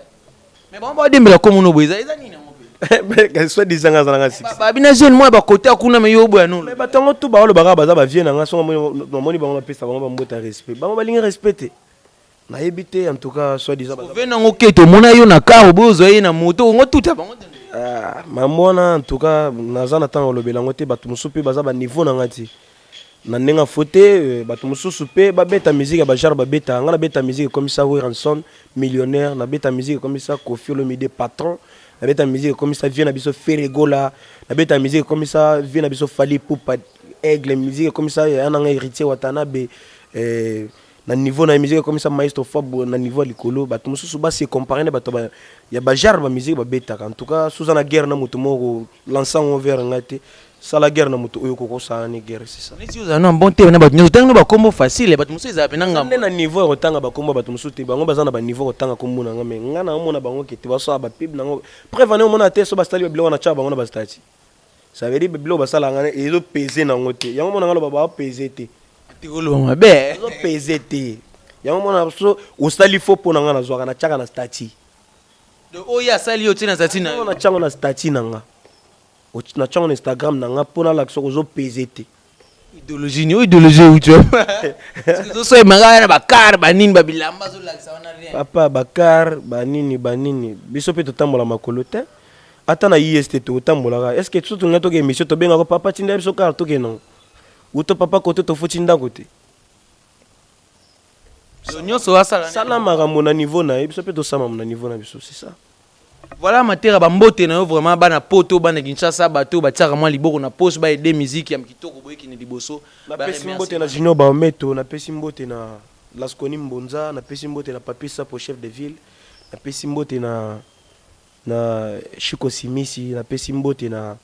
Speaker 2: mais bango badembela komono boye, eza nini yango mpe?
Speaker 3: Soit disant nga azalanga succès.
Speaker 2: Babina jeune moko bakota kuna, mais yo oboya no.
Speaker 3: Mais bato yango tu baolobaka baza bavie na nga. Songo namoni bango, bapesa bango bambota respect, bango balingi respect te, nayebi te. En tout cas, soit disant
Speaker 2: ove nango ke tomona yo na car, boye ozwa ye na moto, ongo tuta bango te.
Speaker 3: Ah, mambo wana, en tout cas naza na ntango kolobela yango te. Bato mosusu mpe baza baniveau na nga te na ndenge afo te. Bato mosusu mpe babeta musique ya bagenre babeta. Nga nabeta musique ekomisa Werrason millionnaire, nabeta musique ekomisa Koffi Olomide patron, nabeta musique ekomisa vie na biso Ferre Gola, nabeta musique ekomisa vie na biso Fally Ipupa aigle, musique ekomisa ya nanga Héritier Watanabe na niveau na musique ekomisa maestro Fabo na niveau ya likolo. Bato mosusu basi compare na bato ya bagenre bamusique babetaka. En tout cas, soza na guerre na moto moko, lansa yango vers ngai te. Sala guerre na moto oyo kokosala ni guerre, c'est ça.
Speaker 2: Neti ozala na bon te na bato nyonso, ntango no bakombo facile, bato mosusu ezala mpe na ngambo.
Speaker 3: Nde na niveau ya kotanga bakombo ya bato mosusu te. Bango baza na baniveau ya kotanga kombo na nga, mais nga na omona bango ke te basala bapub nango. Preuve ane, omona te so basali babiloko na tia bango na bastati, ça veut dire biloko basalaka nga ezopese nango te. Yango mona nga loba baopese te.
Speaker 2: Tikoloba mabe.
Speaker 3: Ezopese te. Yango mona so osali faux mpo na nga, nazwaka na tiaka na statut.
Speaker 2: Donc oyo asali yo, tie na statut na
Speaker 3: yo. Na tiango na statut na nga, na tiango na Instagram na nga mpo nalakisa ozopese te.
Speaker 2: Idéologie ni oyo, idéologie euti ozosoyemaka na bacar, banini, babilamba azolakisa wana, rien.
Speaker 3: Papa, bacar banini banini, biso mpe totambola makolo te. Ata na ist totambolaka. Est ce que so tolinga toke émission, tobengaka papa tinda biso car tokende nango uto papa kote tofuti ndako te?
Speaker 2: So nyonso asala.
Speaker 3: Sala makambo na niveau na ye, biso mpe tosala makambo na niveau na biso, c'est ça.
Speaker 2: Voilà, Matera, bambote na yo vraiment. Bana Poto, bana Kinshasa, bato batiaka mwa liboko na poche, baede musique ya kitoko boyekende liboso.
Speaker 3: Napesi mbote na Junior Baometo, napesi mbote na Lasconi Mbonza, napesi mbote na Papi Sapo, chef de ville, napesi mbote na Chiko Simisi, napesi mbote na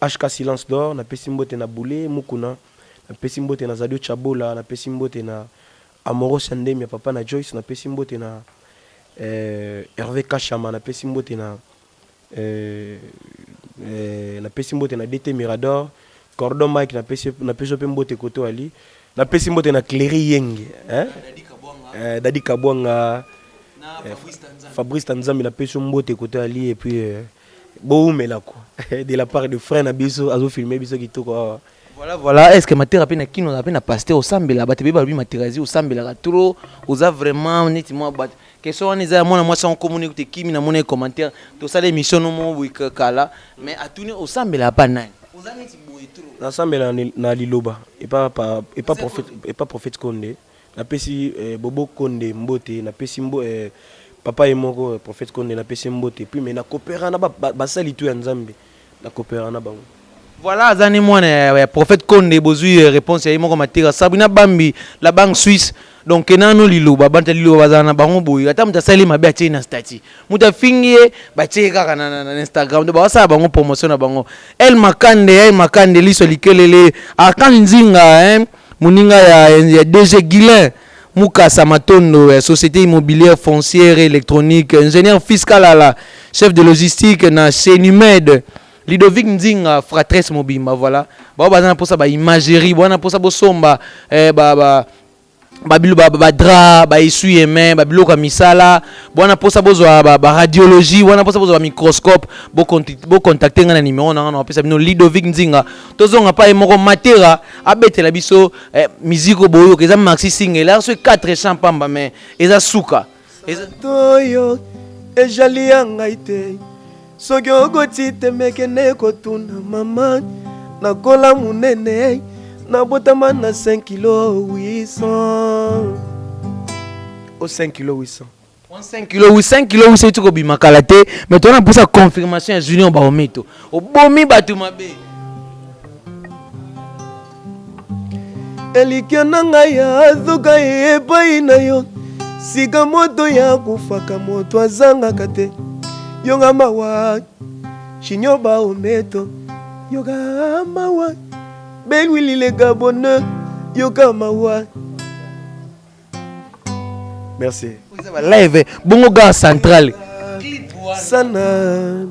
Speaker 3: HK Silence d'Or, napesi mbote na Boule Mukuna, napesi mbote na Zadio Chabola, napesi mbote na Amoros Ndemi ya papa na Joyce, napesi mbote na Hervé Kashama, napesi mbote na DT Mirador, Cordon Mike, napesi mpe mbote koto ali, napesi mbote na Cléry Yenge, hein? Dadi Kabwanga, Fabrice Tanzambi, napesi mbote koto ali. Et puis boumela quoi, de la part de frère na biso azofilme biso kitoko awa.
Speaker 2: Voilà. Est ce que Matera mpe na Kino oza mpe na pasteur osambela? Bato ebeye balobi Materazi osambelaka trop, oza vraiment neti mwa bato. Question wana eza ya mwana mwasi yango komoni te kimi na mona commentaire. Tosala émission no moko boye kala, mais atuni osambelaka pa nani, oza neti boye trop.
Speaker 3: Nasambela na liloba epa prophète Konde. Napesi Bobo Konde mbote, napesi papa ye moko prophète Konde, napesi mbote. Puis mais nakopera na basali tu ya Nzambe, nakopera na bango.
Speaker 2: Voilà, aza ni mwana ya prophète Konde. Bozwi réponse ya ye moko Matera. Sabrina Bambi, la banque suisse. Donc nano liloba, banta liloba bazala na bango boye. Ata moto asali mabe, atie na statut, moto afingi ye, batie ye kaka na Instagram. Donc basala bango promotion na bango. El Makande, El Makande, liso likelele, Arkan Nzinga, hein, moninga ya DG Guilin Mukasa Matondo, société immobilière foncière électronique, ingénieur fiscal à la chef de logistique na Senumed. Ludovic Nzinga fratresse mobimba, voilà. Bao baza na posa ba imagerie, bwana posa bosomba eh, ba ba babilo ba, ba drap, ba essuie main, babiloko ya misala, bwana posa bozwa ba, ba radiologie, bwana posa bozwa ba microscope, bocontacte nga na numéro na nga na bapesa bino Ludovic Nzinga. Tozonga pa ye moko Matera abetela biso eh, musique oyo boyoka eza maxi single, eza so 4 chants pamba, mais eza suka. Eza
Speaker 3: Toyo ejali ya ngai te, soki okoti te mekende kotuna mama. Nakola monene, nabotama na 5 kilo 800 o 5 kilo 800.
Speaker 2: 5 kilo 5 kilo 800 euti kobima kala te, mais tona mposa confirmation ya Junior Baometo, obomi bato mabe.
Speaker 3: Elikya na ngai azoka epai na yo, sika moto ya kufaka, moto azangaka te. Yoka mawa, Junior Baometo, yoka mawa, Benwili le Gabonais, yoka mawa. Merci.
Speaker 2: Eza ba live bongo gare centrale.
Speaker 3: Sana,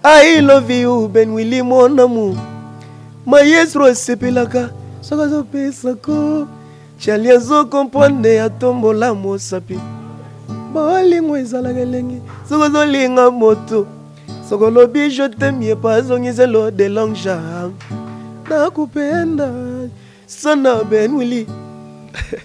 Speaker 3: I love you, Ben Willy, mon amour. Maestro asepelaka soki azopesako chali, azokomprendre, atombola mosapi. Bolingo ezalaka elengi soki ozolinga moto, soki olobi "je t'aime", ye pa azongiselo de longue jambe. Nakupenda sana, Ben Willy.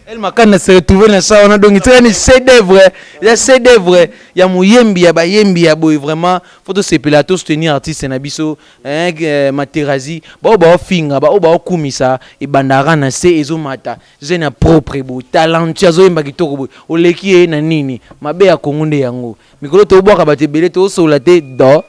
Speaker 2: El Makanda se retrouve na sa wana, donc eza ni chef d'œuvre, eza chef d'œuvre ya moyembi ya bayembi ya boye. Vraiment, faut tosepela, tosoutenir artiste na biso, hein, Materazi. Bao baofinga, bao baokumisa, ebandaka na se, ezomata. Jeune ya propre boye, talentueux, azoyemba kitoko boye, oleki ye na nini? Mabe ya Kongo nde yango. Mikolo tobwaka bato ebele, tosola te do.